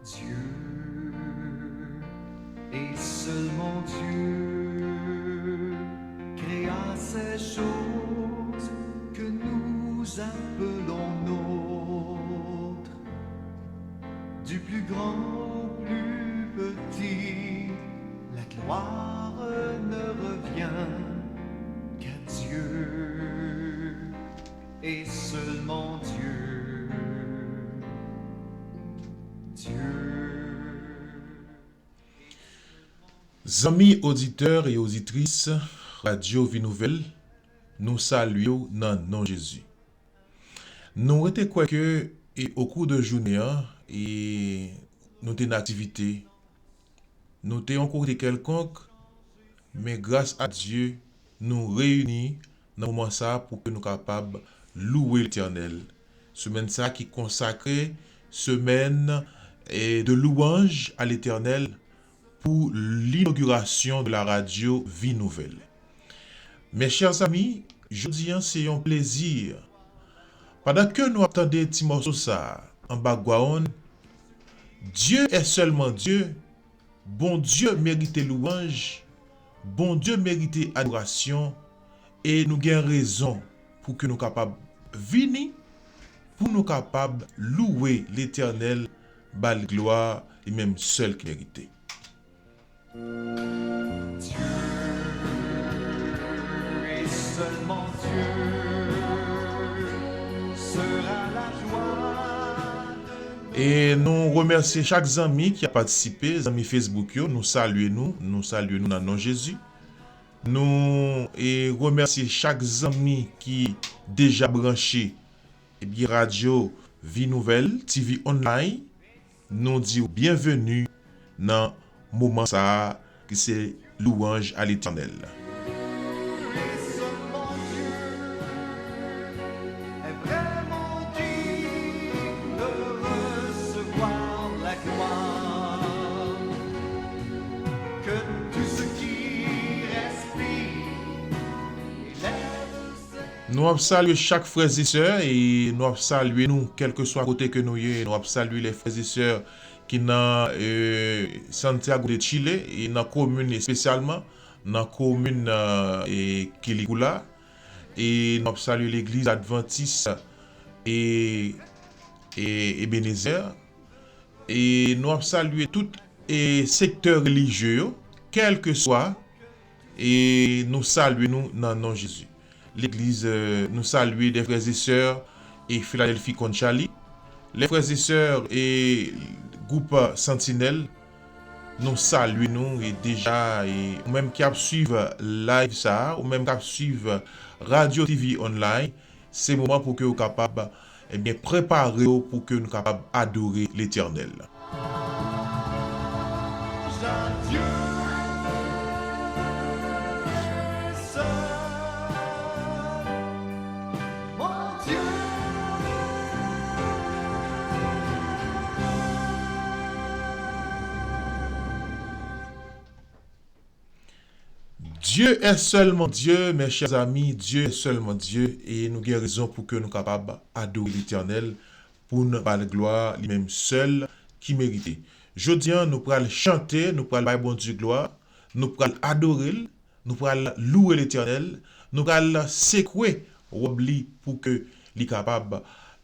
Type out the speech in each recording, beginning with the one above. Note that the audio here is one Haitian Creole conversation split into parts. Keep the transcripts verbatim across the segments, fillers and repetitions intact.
Dieu et seulement Dieu créa ces choses que nous appelons nôtres. Du plus grand au plus petit, la gloire ne revient qu'à Dieu et seulement Dieu. Dieu. Zanmi oditè e oditris Radyo Vi Nouvèl, nou salye w nan non Jezi. Nou rete kwè ke, e, okou de jounen an, e, nou te nan aktivite, nou te yon kote kèlkonk, men gras a Dye, nou reyini nan moman sa a pou ke nou kapab louwe Letènèl. Semèn sa a ki konsakre semèn, e, de louanj a Letènèl pou l'inauguration de la radio Vie Nouvelle. Mes chers amis, jodi a se yon plezi. Pandan ke nou ap tande ti mòso sa a an background, Dieu est seulement Dieu, Bondye merite louwanj, Bondye merite adorasyon, e nou gen rezon pou ke nou kapab vini, pou nou kapab louwe Letènèl, ba l glwa, li menm sèl ki merite. Dieu et seulement Dieu sera la joie de E nou remèsye chak zanmi ki ap patisipe, zanmi Facebook yo, nou salye nou, nou salye nou nan non Jezi. Nou, e, remèsye chak zanmi ki deja branche, ebyen, Radyo Vi Nouvèl, T V Online. Nou di w byenveni nan moman sa a ki se louanj a Letènèl. Nou ap salye chak frè e sè, e nou ap salye nou, kèlkeswa kote ke nou ye, nou ap salye lè frè e sè ki nan, e, Santiago de Chile, e nan komin espesyalman, nan komin, e, Quilicura, e nou ap salye legliz advantis, e, e Ebenezer, e nou ap salye tout, e sektè relijye yo, kèlkeswa, e nou salye nou nan non Jezi. Legliz, e, nou salye lè frè e sè e Filadelfi Konchali, lè frè e sè e gwoup Santinèl, nou salye nou e deja, e ou menm ki ap swiv live sa a, ou menm k ap swiv Radyo T V Online, se moman pou ke w kapab, ebyen, prepare w pou ke nou kapab adore Letènèl. Dieu est seulement Dieu, mes chers amis, Dieu est seulement Dieu, e nou gen rezon pou ke nou kapab adore Letènèl, pou n ba l glwa, li menm sèl ki merite. Jodi a, nou pral chante, nou pral bay Bondye glwa, nou pral adore l, nou pral louwe Letènèl, nou pral sekwe wòb li pou ke li kapab,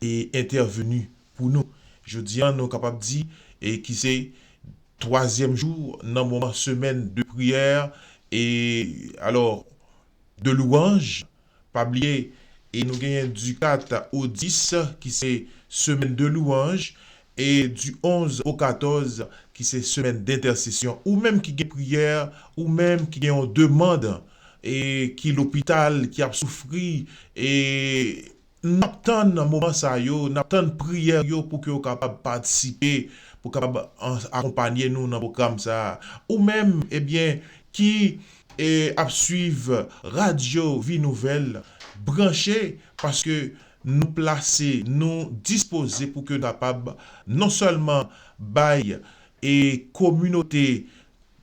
e, entèveni pou nou. Jodi a, nou kapab di, e, ki se twazyèm jou nan moman semèn de priyè, e, alò, de louanj. Pa bliye, e nou genyen di kat o dis, ki se semèn de louanj, e di onz o katòz, ki se semèn dentèsesyon. Ou menm ki gen priyè, ou menm ki gen yon demann, e ki lopital, ki ap soufri, e n ap tann moman sa yo, n ap tann priyè yo pou ke w kapab patisipe, pou w kapab an-, akonpanye nou nan pwogram sa a. Ou menm, ebyen, ki, e, ap swiv Radyo Vi Nouvèl, branche, paske nou plase, nou dispoze pou ke nou kapab non sèlman bay, e, kominote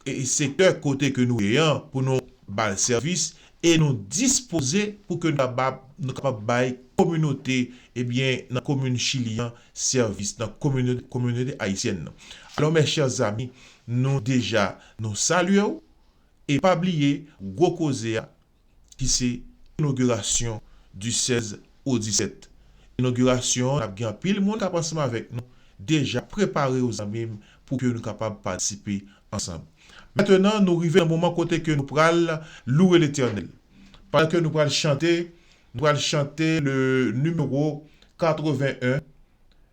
e sektè kote ke nou ye an pou nou ba l sèvis, e nou dispoze pou ke nou kapab, nou kapab bay kominote, ebyen, nan komin Chili an, sèvis nan kominote, kominote ayisyèn nan. Alò, mes chers amis, nou deja, nou salye w, e pa bliye, gwo koze a, ki se inogirasyon du sèz au disèt. Inogirasyon an, n ap gen anpil moun k ap ansanm avèk nou. Deja prepare w, zanmi m, pou ke nou kapab patisipe ansanm. Mentenan, nou rive nan moman kote ke nou pral louwe Letènèl. Pandan ke nou pral chante, nou pral chante le nimewo katreven en.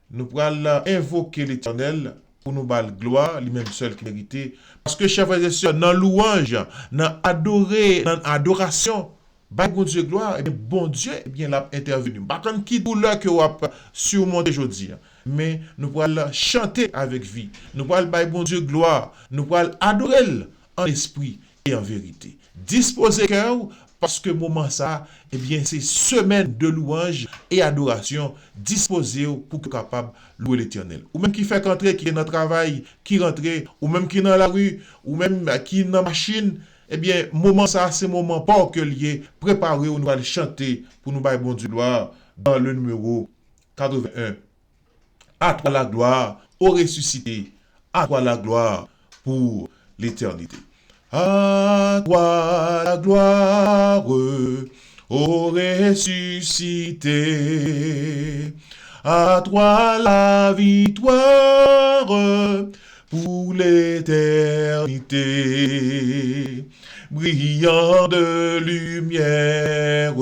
Nou pral envoke Letènèl pou nou ba l glwa, li menm sèl ki merite. Paske, chè frè e sè, nan louwanj, nan adore, nan adorasyon, bay Bondye glwa, ebyen, Bondye, ebyen, l ap entèveni. M pa konn ki doulè ke w ap simonte jodi a, men nou pral chante avèk vi. Nou pral bay Bondye glwa. Nou pral adore l an espri e an verite. Dispoze kè w, paske moman sa a, ebyen, se semèn de louwanj e adorasyon. Dispoze w pou ke w kapab louwe Letènèl. Ou menm ki fèk antre, ki nan travay, ki rantre, ou menm ki nan lari, ou menm ki nan machin, ebyen, moman sa a, se moman pa w ke l ye. Prepare w, nou pral chante pou nou bay Bondye glwa dans le numéro katreven en. À toi la gloire, ô ressuscité, à toi la gloire pour l'éternité. À toi la gloire, ô ressuscité, à toi la victoire pour l'éternité. Brillant de lumière,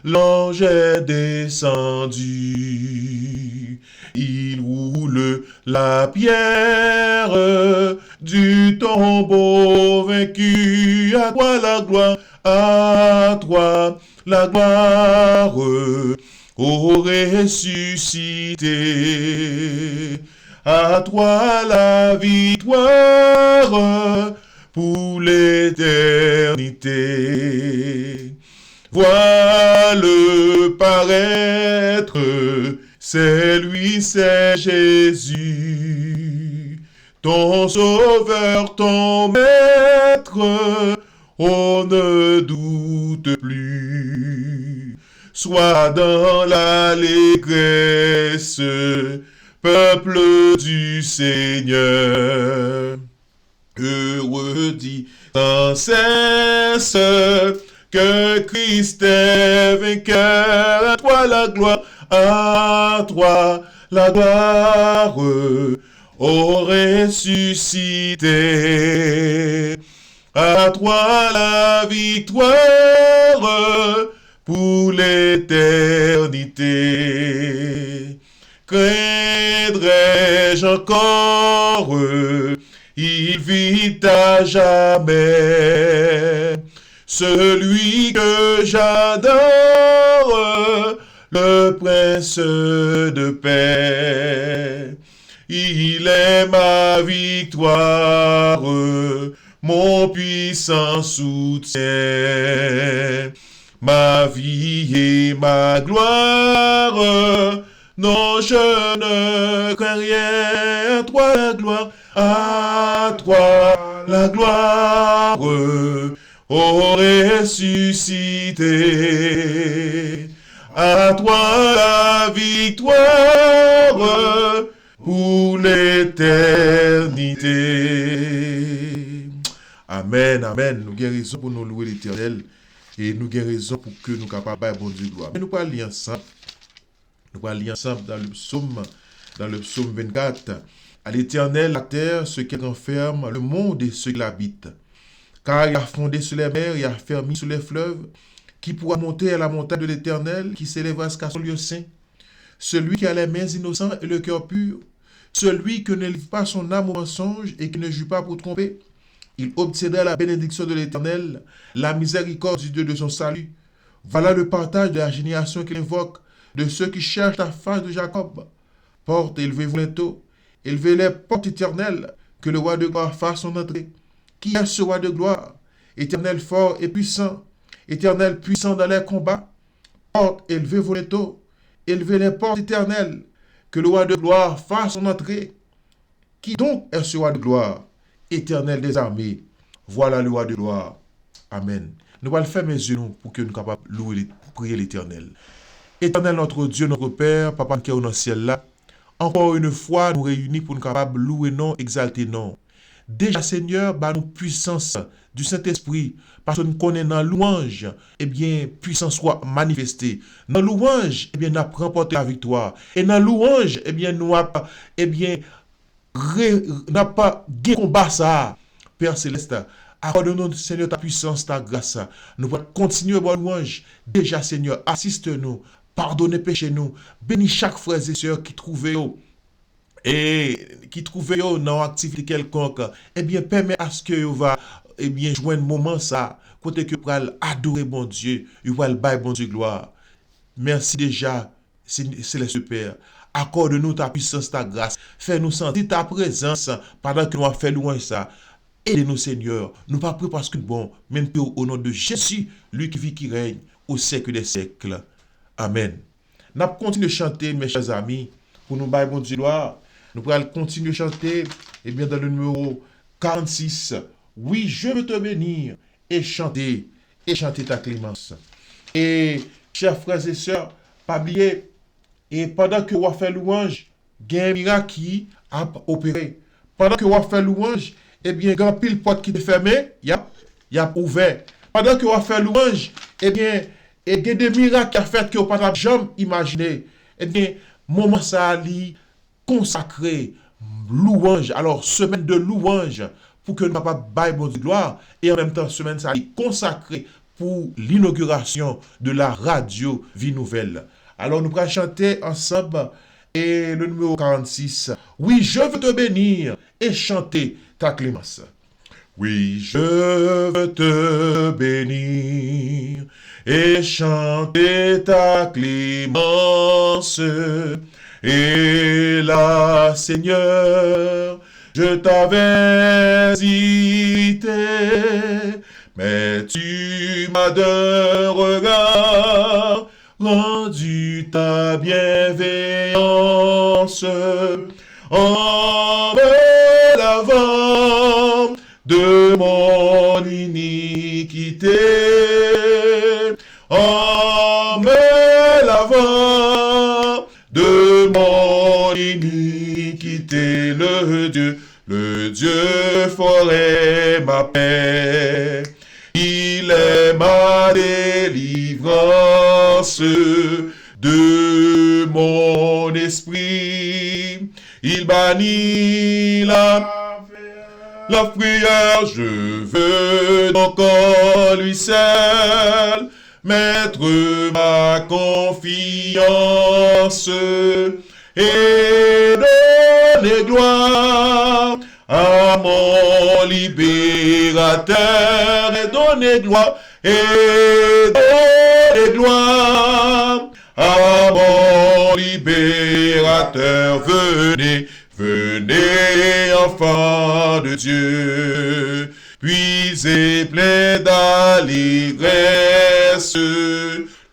l'ange est descendu. Il roule la pierre du tombeau vaincu. À toi la gloire, à toi la gloire, ô ressuscité. À toi la victoire pour l'éternité. Vois-le paraître, c'est lui, c'est Jésus, ton sauveur, ton maître, on ne doute plus. Sois dans l'allégresse, peuple du Seigneur. Heureux, dis sans cesse que Christ est vainqueur. À toi la gloire, à toi la gloire, ô ressuscité. À toi la victoire pour l'éternité. Craindrai-je encore ? Il vit à jamais. Celui que j'adore, le prince de paix. Il est ma victoire, mon puissant soutien, ma vie et ma gloire. Non, je ne crains rien. À toi la gloire, à toi la gloire, ô ressuscité. À toi la victoire pour l'éternité. Amèn, amèn. Nou gen rezon pou nou louwe Letènèl. E nou gen rezon pou ke nou kapab bay Bondye glwa. Men nou pral li ansanm. Nou pral li ansanm dans le psaume, dans le psaume vingt-quatre. À l'Éternel la terre, ce qu'elle renferme, le monde et ceux qui l'habitent. Car il a fondé sur les mers et affermi sur les fleuves. Qui pourra monter à la montagne de l'Éternel, qui s'élèvera jusqu'à son lieu saint ? Celui qui a les mains innocentes et le cœur pur, celui qui ne livre pas son âme au mensonge et qui ne jure pas pour tromper, il obtiendra la bénédiction de l'Éternel, la miséricorde du Dieu de son salut. Voilà le partage de la génération qui l'invoque, de ceux qui cherchent la face de Jacob. Portes, élevez-vous les linteaux, élevez les portes éternelles, que le roi de gloire fasse son entrée. Qui est ce roi de gloire ? Éternel fort et puissant, Éternel puissant dans les combats. Portes, élevez vos linteaux, élevez les portes éternelles, que le roi de gloire fasse son entrée. Qui donc est ce roi de gloire ? Éternel des armées, voilà le roi de gloire. Amèn. Nou pral fèmen zye nou pou ke nou kapab louwe, priye Letènèl. Éternel notre Dieu, notre Père, Papa n ki nan syèl la, encore une fois, nou reyini pou nou kapab louwe non, egzalte non. Deja, Senyè, ba nou pwisans di Sentespri, paske n konnen nan louwanj, ebyen, pwisans ou ap manifeste. Nan louwanj, ebyen, n ap ranpòte laviktwa. E nan louwanj, ebyen, nou ap, ebyen, re, n ap gen konba sa a. Pè Selès, akòde nou, Senyè, ta pwisans, ta gras. Nou pral kontinye ba w louwanj. Deja, Senyè, asiste nou, padone peche nou, beni chak frè e sè ki twouve yo, e ki twouve yo nan yon aktivite kèlkonk. Ebyen, pèmèt aske yo va, ebyen, jwenn moman sa a, kote ke yo pral adore Bondye, yo pral bay Bondye glwa. Mèsi deja, Sen-, Selès Pè, akòde nou ta pwisans, ta gras. Fè nou santi ta prezans pandan ke nou ap fè louwanj sa. Ede nou, Senyè. Nou pa pre paske n bon, men n pre w o non de Jezi, li ki viv, ki règne au siècle des siècles. Amèn. N ap kontinye chante, mes chers amis, pou nou bay Bondye glwa. Nou pral kontinye chante, ebyen, dans le numéro quarante-six. Oui, je veux te bénir et chanter, et chanter ta clémence. E, chè frè e sè, pa bliye, e pandan ke w ap fè louwanj, gen mirak ki ap opere. Pandan ke w ap fè louwanj, ebyen, gen anpil pòt ki te fèmen, y ap, y ap ouvè. Pandan ke w ap fè louwanj, ebyen, e gen de mirak ki ap fèt ke w pa t ap janm imajine. Ebyen, moman sa a, li konsakre louwanj, alò, semèn de louwanj, pou ke nou kapab bay Bondye glwa, e an menm tan, semèn sa a, li konsakre pou l'inauguration de la radio Vie Nouvelle. Alò, nou pral chante ansanm, e le numéro quarante-six. Oui, je veux te bénir et chanter ta clémence. Oui, je veux te bénir et chanter ta clémence. Et là, Seigneur, je t'avais hésité, mais tu m'as d'un regard rendu ta bienveillance en me lavant de mon iniquité, en me lavant de mon iniquité. Le Dieu, le Dieu fort est ma paix. Il est ma délivrance de mon esprit. Il bannit la, la frayeur. Je veux donc en lui seul mettre ma confiance et donner gloire à mon libérateur, et donner gloire, et donner gloire à mon libérateur. Venez, venez, enfants de Dieu, puisez plein d'allégresse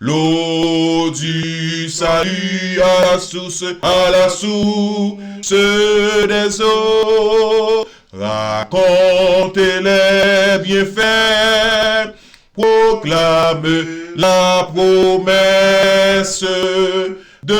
l'eau du salut à la source, à la source des eaux. Racontez les bienfaits, proclamez la promesse de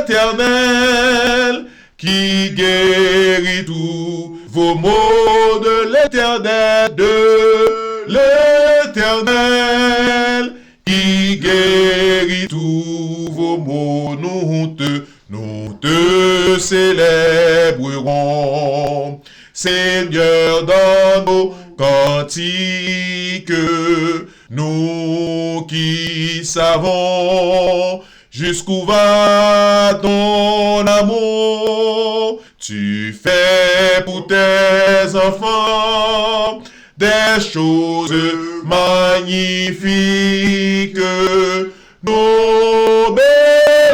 l'Éternel qui guérit tous vos maux, de l'Éternel, de l'Éternel qui guérit tous vos maux. Nous te, nous te célébrerons, Seigneur, dans nos cantiques, nous qui savons jusqu'où va ton amour. Tu fais pour tes enfants des choses magnifiques. Nous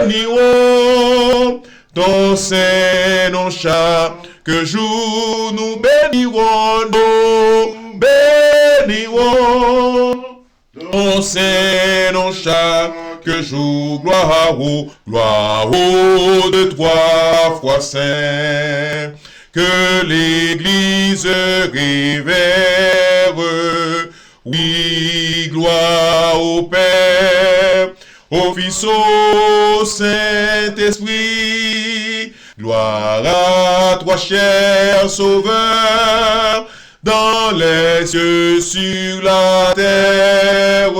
bénirons ton saint nom chaque jour. Nous bénirons, nous bénirons ton saint nom chaque jour. Gloire au, gloire au de trois fois saint. Que l'Église révère Oui, gloire au Père, au Fils, au Saint-Esprit. Gloire à toi, cher Sauveur, dans les cieux, sur la terre.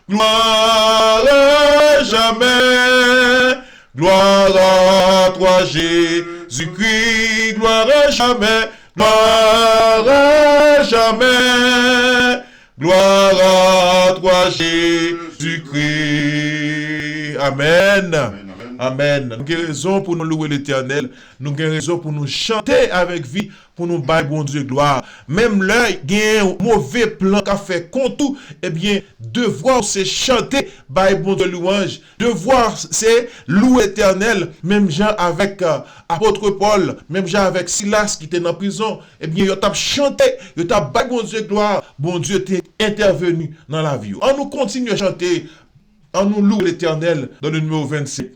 Gloire à jamais. Gloire à toi, Jésus-Christ. Gloire à jamais. Gloire à jamais. Gloire à toi, Jésus-Christ. Amen. Amen. Nou gen rezon pou nou louwe Letènèl. Nou gen rezon pou nou chante avèk vi, pou nou bay Bondye glwa. Menm lè gen yon move plan k ap fè kont ou, ebyen, devwa w se chante, bay Bondye lwanj. Devwa w se louwe Letènèl, menm jan avèk, euh, apot Pòl, menm jan avèk Silas ki te nan prizon. Ebyen, yo t ap chante, yo t ap bay Bondye glwa. Bondye te entèveni nan lavi yo. An nou kontinye chante, an nou louwe Letènèl dans le numéro vingt-sept.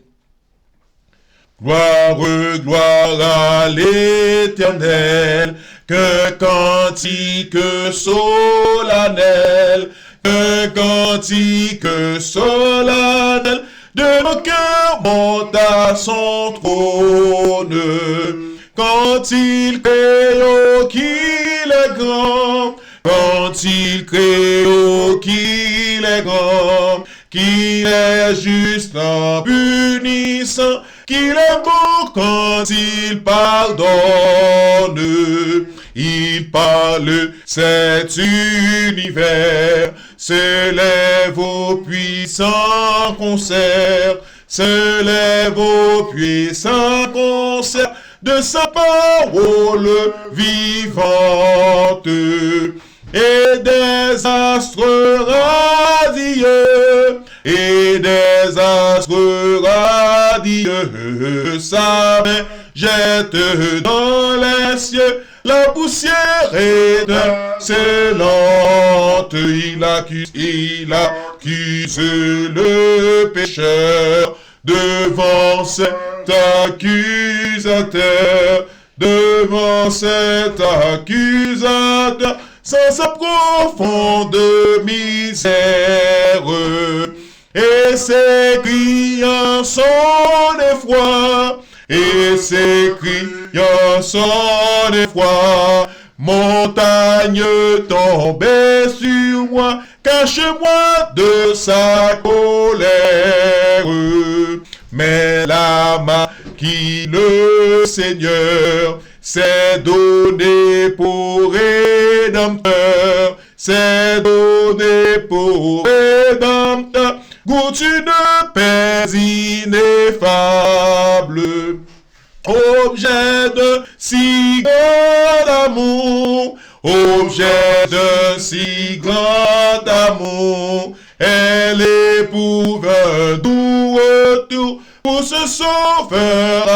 Gloire, gloire à l'Éternel, qu'un cantique solennel, qu'un cantique solennel de nos cœurs monte à son trône. Quand il crée, oh, qu'il est grand, quand il crée, oh, qu'il est grand, qu'il est juste en punissant, qu'il est bon quand il pardonne. Il parle cet univers, s'élève au puissant concert, s'élève au puissant concert de sa parole vivante. Et des astres radieux, et des astres radieux, sa main jette dans les cieux la poussière étincelante. Il accuse, il accuse le pécheur devant cet accusateur, devant cet accusateur, sans sa profonde misère. Et ses cris en son effroi, et ses cris en son effroi, montagne tombée sur moi, cache-moi de sa colère. Mais la main qui le Seigneur s'est donnée pour rédempteur, s'est donnée pour rédempteur, goût une paix ineffable. Objet d'un si grand amour, objet d'un si grand amour, elle éprouve un doux retour pour ce Sauveur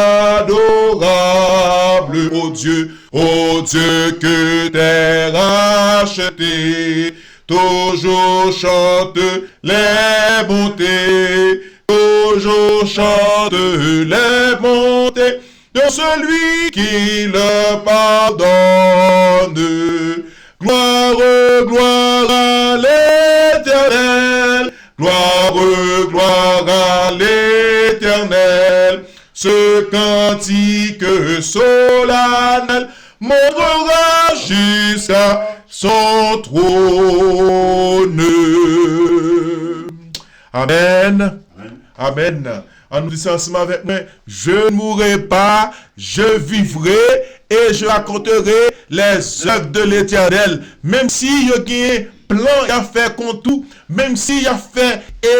adorable. Ô Dieu, ô Dieu que t'es racheté, toujours chante les bontés, toujours chante les bontés de celui qui leur pardonne. Gloire, gloire à l'Éternel, gloire, gloire à l'Éternel. Ce cantique solennel montrera jusqu'à son trône. Amen. Amen. An nou di sa ansanm avèk mwen, je ne mourrai pas, je vivrai et je raconterai les œuvres de l'Éternel. Menm si yo gen plan y ap fè kont ou, menm si y ap fè e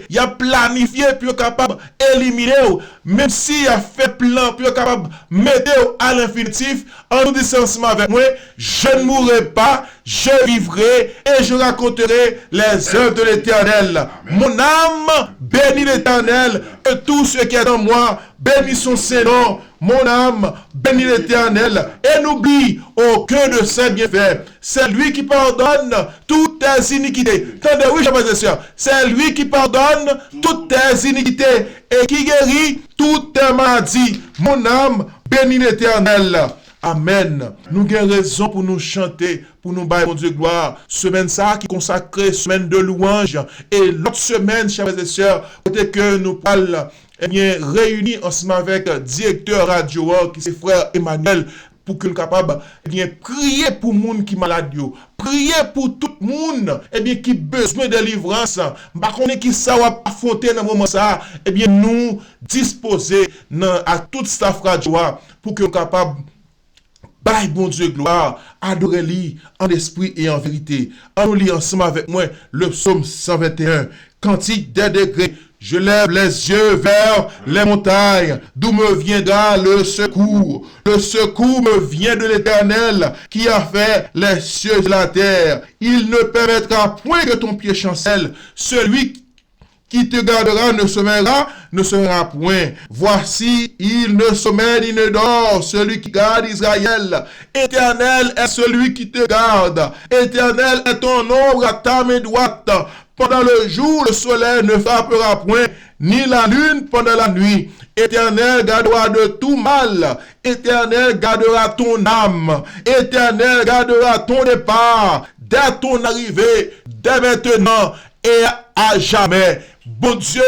y ap planifye pou yo kapab elimine w, menm si y ap fè plan pou yo kapab mete w a lenfinitif, an nou di sa ansanm avèk mwen, je ne mourrai pas, je vivrai et je raconterai les œuvres de l'Éternel. Mon âme bénit l'Éternel, que tout ce qui est en moi bénisse son saint nom. Mon âme bénit l'Éternel et n'oublie aucun de ses bienfaits. C'est lui qui pardonne toutes tes iniquités. Tande wi, frè e sè. C'est lui qui pardonne toutes tes iniquités et qui guérit toutes tes maladies. Mon âme bénit l'Éternel. Amen. Nou gen rezon pou nou chante pou nou bay Bondye glwa. Semèn sa a ki konsakre semèn de louanj. E lòt semèn, chè frè e sè, kote ke nou pral, ebyen, reyini ansanm avèk direktè radyo a, ki se frè Emmanuel, pou ke nou kapab, ebyen, priye pou moun ki malad yo. Priye pou tout moun, ebyen, ki bezwen delivrans. M pa konnen ki sa w ap afwonte nan moman sa a. Ebyen, nou dispoze nan, a tout staff radyo a pou ke nou kapab bay Bondye glwa, adore li an espri e an verite. An nou li ansanm avèk mwen le psaume cent vingt et un, Cantique des degrés. Je lève les yeux vers les montagnes, d'où me viendra le secours? Le secours me vient de l'Éternel qui a fait les cieux et la terre. Il ne permettra point que ton pied chancelle. Celui qui te gardera ne sommeillera, ne sommeillera point. Voici, il ne sommeille ni ne dort, celui qui garde Israël. Éternel est celui qui te garde. Éternel est ton ombre à ta main droite. Pendant le jour, le soleil ne frappera point, ni la lune pendant la nuit. Éternel gardera de tout mal. Éternel gardera ton âme. Éternel gardera ton départ, dès ton arrivée, dès maintenant et à jamais. Bondye,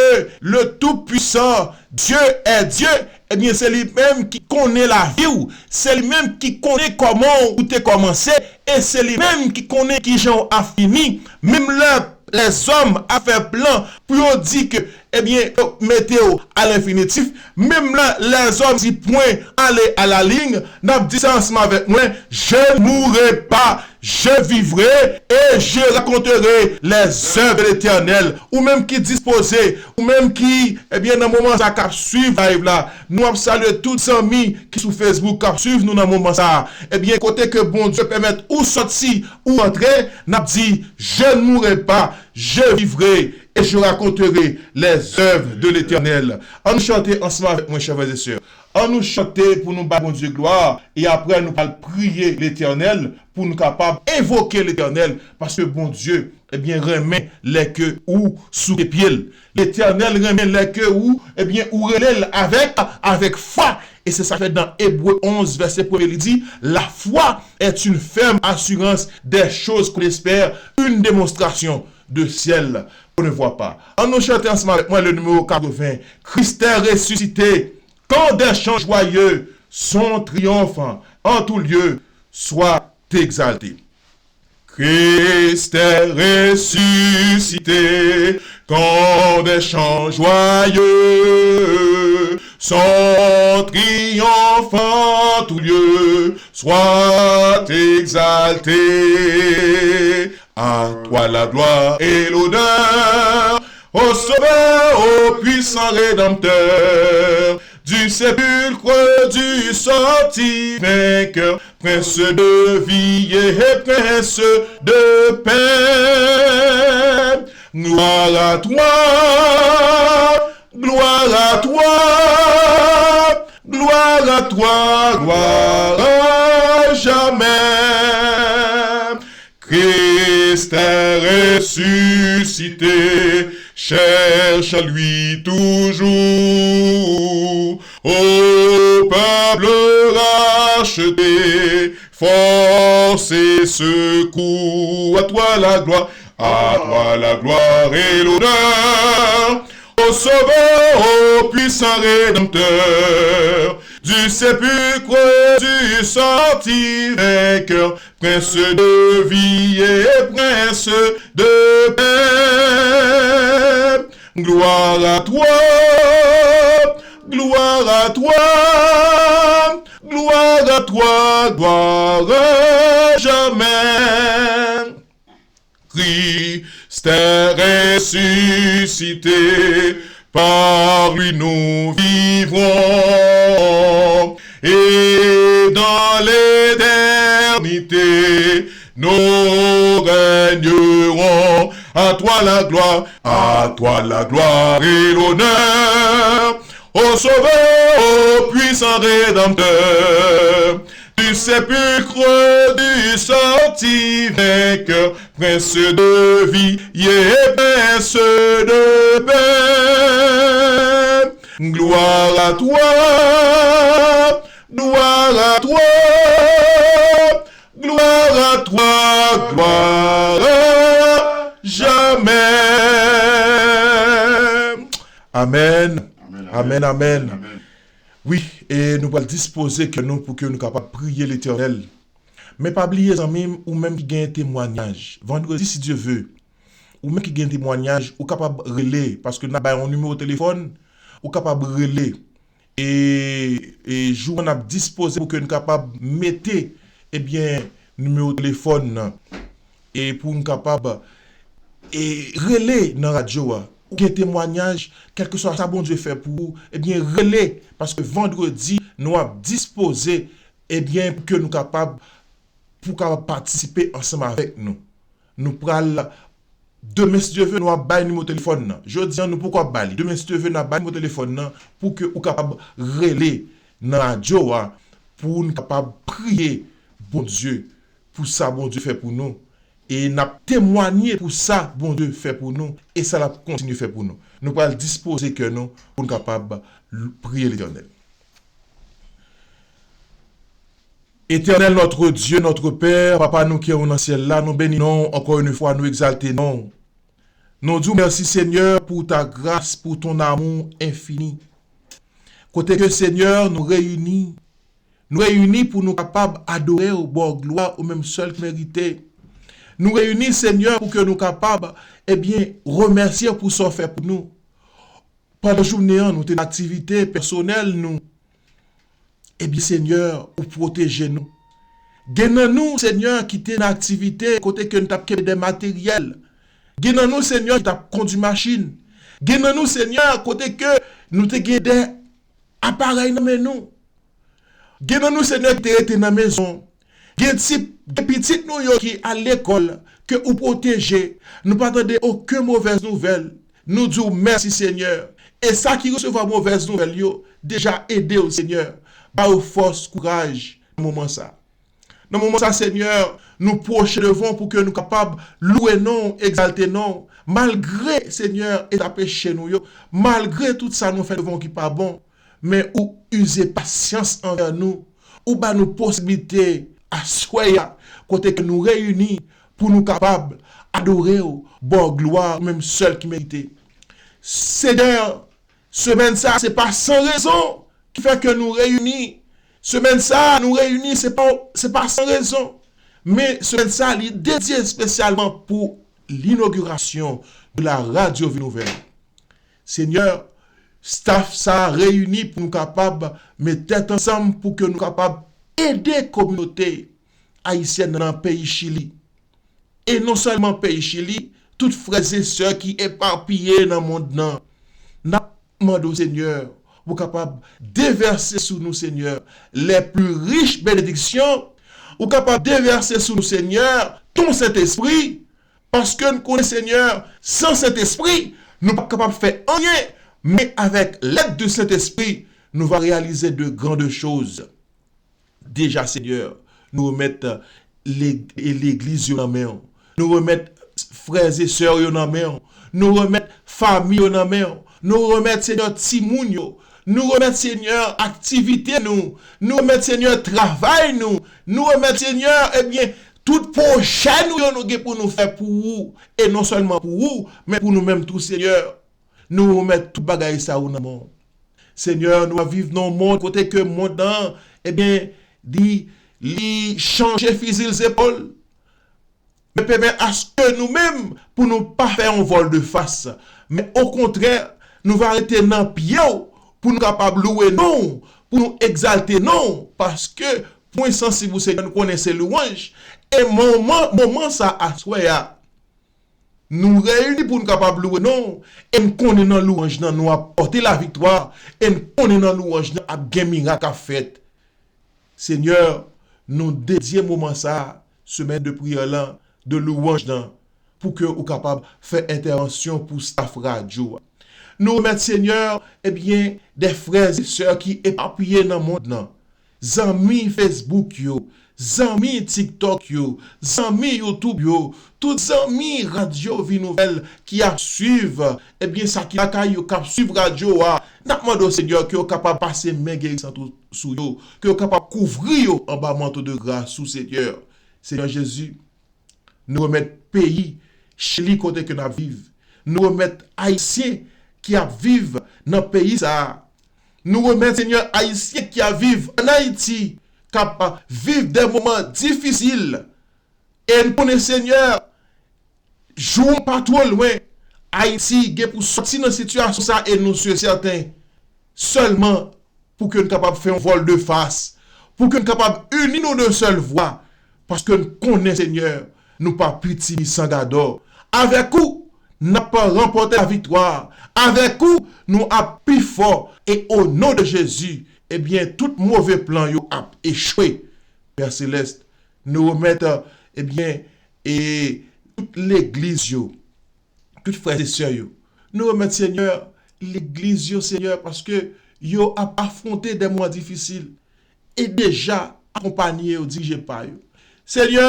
le Tout-Puissant, Dieu est Dieu, ebyen, se li menm ki konnen lavi w, se li menm ki konnen kòman ou te kòmanse, e se li menm ki konnen kijan w ap fini. Menm lè lèzòm ap fè plan pou yo di ke, ebyen, yo mete w a lenfinitif, menm lè lèzòm di pwen, ale a la ligne, n ap di sa ansanm avèk mwen, je ne mourrai pas, je vivrai et je raconterai les œuvres de l'Éternel. Ou menm ki dispoze, ou menm ki, ebyen, nan moman sa k ap swiv live la, nou ap salye tout zanmi ki sou Facebook k ap swiv nou nan moman sa a. Ebyen, kote ke Bondye pèmèt ou sòti, ou antre, n ap di, je ne mourrai pas, je vivrai et je raconterai les œuvres de l'Éternel. An nou chante ansanm avèk mwen, chè frè e sè. An nou chante pou nou bay Bondye glwa, e apre nou pral priye Letènèl, pou nou kapab envoke Letènèl, paske Bondye, ebyen, renmen lè ke ou souke pye l. Letènèl renmen lè ke ou, ebyen, ou rele l avèk, avèk fwa. E se sa k fè nan Ebre onz, vèsè premye, li di, la foi est une ferme assurance des choses qu'on espère, une démonstration de ciel qu'on ne voit pas. An nou chante ansanm avèk mwen le numéro quatre-vingts. Christ est ressuscité, quand des chants joyeux sont triomphants en tout lieu, sois exalté. Christ est ressuscité, quand des chants joyeux sont triomphants, tout lieu soit exalté. À toi la gloire et l'honneur, ô Sauveur, ô puissant Rédempteur, du sépulcre tu sortis vainqueur, Prince de vie et Prince de paix. Gloire à toi, gloire à toi, gloire à toi, gloire à jamais. Christ est ressuscité, cherche à lui toujours. Ô peuple racheté, force et secours. À toi la gloire, à toi la gloire et l'honneur. Ô Sauveur, ô puissant Rédempteur, du sépulcre tu sortis vainqueur, Prince de vie et Prince de paix. Gloire à toi, gloire à toi, gloire à toi, gloire à jamais. Christ est ressuscité, par lui nous vivrons, et dans l'éternité nous régnerons. À toi la gloire, à toi la gloire et l'honneur, ô Sauveur, ô puissant Rédempteur, du sépulcre tu sortis vainqueur, Prince de vie et Prince de paix. Gloire à toi, gloire à toi, gloire à Glwa, glwa, jamè. Amèn. Amèn, amèn, amèn. Wi, e nou pral dispoze kè nou pou ke nou kapab priye Letènèl. Men pa bliye, zanmi m, ou menm ki gen temwanyaj, vandredi, si Dye ve, ou menm ki gen temwanyaj, ou kapab rele, paske n ap bay yon nimewo telefòn, ou kapab rele. E, e jou an ap dispoze pou ke n kapab mete, ebyen, nimewo telefòn nan. E pou n kapab, e, rele nan radyo a. Ou gen temwanyaj, kèlkeswa sa Bondye fè pou ou, ebyen, rele, paske vandredi, nou ap dispoze, ebyen, pou ke nou kapab, pou kapab patisipe ansanm avèk nou. Nou pral, demen, si Dye ve, nou ap bay nimewo telefòn nan. Jodi a, nou poko ap ba li. Demen, si Dye ve, n ap bay nimewo telefòn nan pou ke ou kapab rele nan radyo a, pou n kapab priye Bondye pou sa Bondye fè pou nou. E n ap temwanye pou sa Bondye fè pou nou e sa l ap kontinye fè pou nou. Nou pral dispoze kè nou pou n kapab l-, priye Letènèl. Éternel notre Dieu, notre Père, Papa nou ki nan syèl la, nou beni non w ankò yon fwa, nou egzalte non w. Nou di w mèsi, Senyè, pour ta grâce, pour ton amour infini. Kote ke, Senyè, nou reyini, nou reyini pou nou kapab adore w, ba w glwa, ou menm sèl ki merite. Nou reyini, Senyè, pou ke nou kapab, ebyen, remèsye w pou sa w fè pou nou. Pandan jounen an, nou te nan aktivite pèsonèl nou. Ebyen, Senyè, ou pwoteje nou. Gen nan nou, Senyè, ki te nan aktivite kote ke nou t ap kenbe de materyèl. Gen nan nou, Senyè, ki t ap kondui machin. Gen nan nou, Senyè, kote ke nou te gen de aparèy nan men nou. Gen nan nou, Senyè, ki te rete nan mezon. Gen ti, gen pitit nou yo ki al lekòl, ke ou pwoteje. Nou pa tande okenn movèz nouvèl. Nou di w mèsi, Senyè. E sa ki resevwa movèz nouvèl yo, deja ede yo, Senyè. Ba yo fòs, kouraj nan moman sa. Nan moman sa, Senyè, nou pwoche devan w pou ke nou kapab lwe non w, egzalte non w. Malgre, Senyè, eta peche nou yo, malgre tout sa nou fè devan w ki pa bon, men ou ize pasyans anvè nou. Ou ba nou posiblite aswè a, kote ke nou reyini pou nou kapab adore w, ba w glwa, ou menm sèl ki merite. Senyè, semèn sa, se pa san rezon ki fè ke nou reyini. Semèn sa, nou reyini, se pa, se pa san rezon. Men semèn sa, li dedye espesyalman pou l'inauguration de la Radio Vie Nouvelle. Senyè, staff sa a reyini pou nou kapab met tèt ansanm pou ke nou kapab ede kominote ayisyèn nan nan peyi Chili. E non sèlman peyi Chili, tout frè e sè ki epapiye nan mond nan. N ap mande w, Senyè, pou w kapab devèse sou nou, Senyè, les plus riches bénédictions. Ou kapab devèse sou nou, Senyè, ton Sentespri, paske n konnen, Senyè, san Sentespri, nou p ap kapab fè anyen, men avèk lèd de Sentespri, nou va reyalize de grandes choses. Deja, Senyè, nou remèt leg-, legliz yo nan men w. Nou remèt frè e sè yo nan men w. Nou remèt fanmi yo nan men w. Nou remèt, Senyè, timoun yo. Nou remèt, Senyè, aktivite nou. Nou remèt, Senyè, travay nou. Nou remèt, Senyè, ebyen, tout pwojè nou yo nou gen pou nou fè pou ou. E non sèlman pou ou, men pou nou menm tou, Senyè. Nou remèt tout bagay sa yo nan men w. Senyè, nou ap viv nan yon mond kote ke mond lan, ebyen, li, li chanje fizi l zepòl. Men pèmèt aske nou menm, pou nou pa fè yon vòl de fas. Men okontrè, nou va rete nan pye w, pou nou kapab lwe non w, pou nou egzalte non w, paske pou ensansib ou, Senyè, nou konnen se lwanj. E moman, moman sa aswè a, nou reyini pou nou kapab lwe non w, e n konnen nan lwanj nan nou ap pòte laviktwa, e n konnen nan lwanj nan ap gen mirak ap fèt. Senyè, nou dedye moman sa a, semèn de priyè lan, de lwanj nan, pou ke ou kapab fè entèvansyon pou staff radyo a. Nou remèt, Senyè, ebyen, de frè e sè ki epapiye nan mond nan. Zanmi Facebook yo, zanmi TikTok yo, zanmi YouTube yo, tout zanmi Radyo Vi Nouvèl ki ap swiv, ebyen, sa ki lakay yo, k ap swiv radyo a, n ap mande w, Senyè, ke w kapab pase men gerisant ou sou yo, ke w kapab kouvri yo anba manto de gras ou, Senyè. Senyè Jezi, Nou remèt peyi Chili kote ke n ap viv. Nou remèt Ayisyen ki ap viv nan peyi sa a. Nou remèt, Senyè, Ayisyen ki ap viv ann Ayiti, k ap viv de moman difisil. E n konnen, Senyè, jou w pa twò lwen. Ayiti gen pou sòti nan sitiyasyon sa a e nou si e sèten sèlman pou ke n kapab fè yon vòl de fas, pou ke n kapab ini nou de sèl vwa, paske n konnen, Senyè, nou pa piti ni san gadò. Avèk ou, n ap ranpòte laviktwa. Avèk ou, nou ap pi fò. E o non de Jezi, ebyen, tout move plan yo ap echwe. Pè Selès, nou remèt, ebyen, e tout legliz yo, tout frè e sè yo. Nou remèt, Senyè, legliz yo, Senyè, paske yo ap afwonte de moman difisil. E deja akonpaye yo, dirije pa yo. Senyè,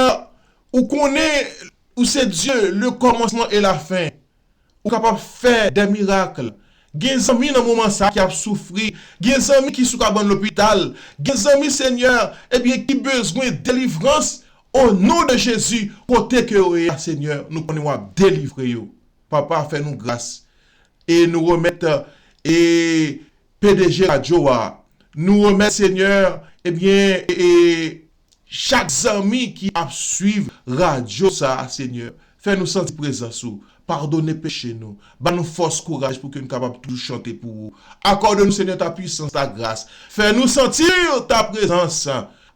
ou konnen ou se Dye, le kòmansman e la fen. Ou kapab fè de mirak. Gen zanmi nan moman sa a ki ap soufri. Gen zanmi ki sou kabann lopital. Gen zanmi, Senyè, ebyen, ki bezwen delivrans. O non de Jezi, kote ke yo ye a, Senyè, nou konnen w ap delivre yo. Papa, fè nou gras. E nou remèt, e, P D G radyo a. Nou remèt, Senyè, ebyen, e, e, chak zanmi ki ap swiv radyo sa a, Senyè. Fè nou santi prezans ou. Padone peche nou. Ban nou fòs, kouraj pou ke nou kapab toujou chante pou ou. Akòde nou, Senyè, ta pwisans, ta gras. Fè nou santi ta prezans,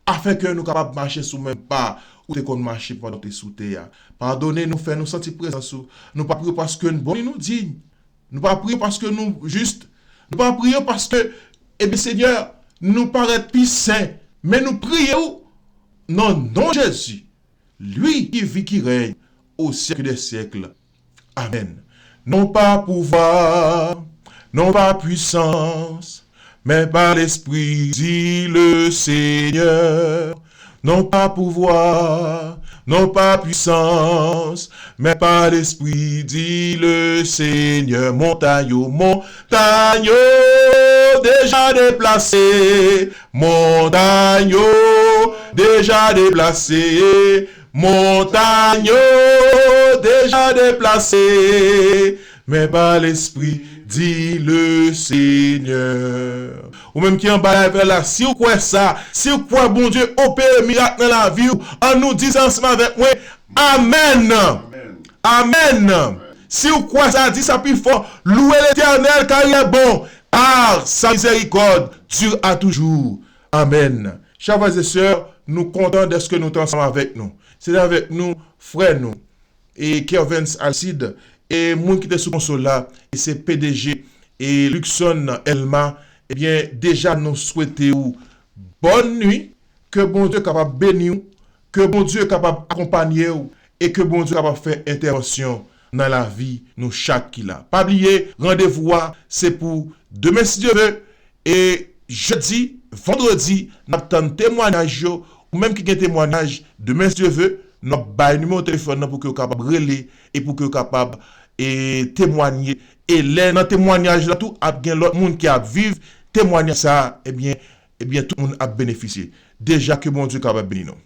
afenke nou kapab mache sou menm pa ou te konn mache pandan w te sou tè a. Padone nou, fè nou santi prezans ou. Nou pa priye w paske n bon, ni nou diy. Nou pa priye w paske nou jis. Nou pa priye w paske, ebyen, Senyè, nou parèt pi sen. Men nou priye w nan non Jezi, li ki viv, ki règne au siècle des siècles. Amen. Non pas pouvoir, non pas puissance, mais par l'Esprit, dit le Seigneur. Non pas pouvoir, non pas puissance, mais par l'Esprit, dit le Seigneur. Montagne, montagne, déjà déplacée. Montagne, déjà déplacée. Montagne, déjà déplacée. Mais par l'Esprit, dit le Seigneur. Ou menm ki anba live la, si w kwè sa, si w kwè Bondye opere mirak nan lavi w, ann nou di sa ansanm avèk mwen, amèn. Amèn. Si w kwè sa, di sa pi fò, louez l'Éternel, car il est bon, car sa miséricorde dure à toujours. Amèn. Chè frè e sè, nou kontan dèske nou te ansanm avèk nou. Se te avèk nou, frè nou, e Kervens Alcide, e moun ki te sou konsòl la, e se P D G, e Luckson Elma, ebyen, deja nou swete ou bòn nwi, ke Bondye kapab beni w, ke Bondye kapab akonpanye w, e ke Bondye kapab fè entèvansyon nan lavi nou chak ki la. Pa bliye, randevou a, se pou demen, si Dye ve, e jedi, vandredi, n ap tann temwanyaj yo. Ou menm ki gen temwanyaj, demen, si Dye ve, n ap bay nimewo telefòn nan pou ke w kapab rele e pou ke w kapab, e, temwanye. E lè nan temwanyaj la tou, ap gen lòt moun ki ap viv temwanyaj sa a, ebyen, ebyen, tout moun ap benefisye. Deja ke Bondye kapab beni nou.